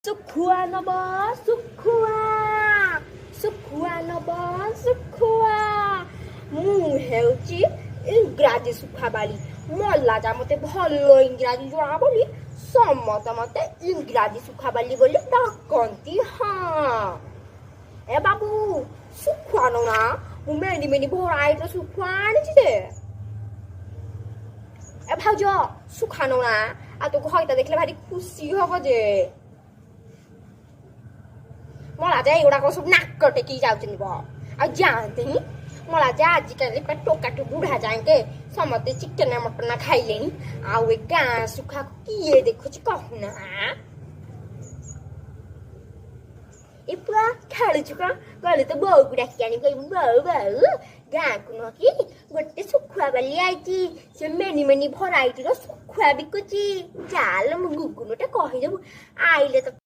ଶୁଖୁଆ ନବ ଶୁଖୁଆ, ଶୁଖୁଆ ନବ ଶୁଖୁଆ। ମୁଁ ହେଉଛି ଇଂରାଜୀ ଶୁଖୁଆବାଲି। ମଲା ଯା, ମତେ ଭଲ ଇଂରାଜୀ ଜଣା ବୋଲି ସମସ୍ତେ ମତେ ଇଂରାଜୀ ଶୁଖୁଆବାଲି ବୋଲି ଡାକନ୍ତି। ହଁ ଏ ବାବୁ, ଶୁଖୁଆ ନଉନା? ମୁଁ ମେନି ମେନି ଭରାଇଟିର ଶୁଖୁଆ ଆଣିଛି ଯେ। ଏ ଭାଉଜ, ଶୁଖୁଆ ନଉନା? ଆଉ ତୋ ଘଇତା ଦେଖିଲେ ଭାରି ଖୁସି ହବ ଯେ। ମଳା ଯା, ଏଗୁଡାକ ସବୁ ନାକ ଟେକି ଯାଉଛନ୍ତି ବ, ଆଉ ଯାଆନ୍ତିନି। ମଳା ଯା, ଆଜିକାଲି ପା ଟୋକାଠୁ ବୁଢା ଯାଏଁକେ ସମସ୍ତେ ଚିକେନ ମଟନ ଖାଇଲେଣି, ଆଉ ଏ ଗାଁ ଶୁଖାକୁ କିଏ ଦେଖୁଛି କହୁନା? ଏ ପୁଅ, ଖେଳୁଛୁ କଣ? ଗଲେ ତ ବୋଉକୁ ଡାକି ଆଣି କହିବୁ, ବୋଉ ବୋଉ, ଗାଁକୁ ନୁହଁ କି ଗୋଟେ ଶୁଖୁଆ ବାଲି ଆଇଛି, ସେ ମେନି ମେନି ଭରାଇଟିର ଶୁଖୁଆ ବିକୁଛି। ଚାଲ, ମୁଁ ଗୁଗୁନୁଟା କହିଦେବୁ ଆଇଲେ ତ।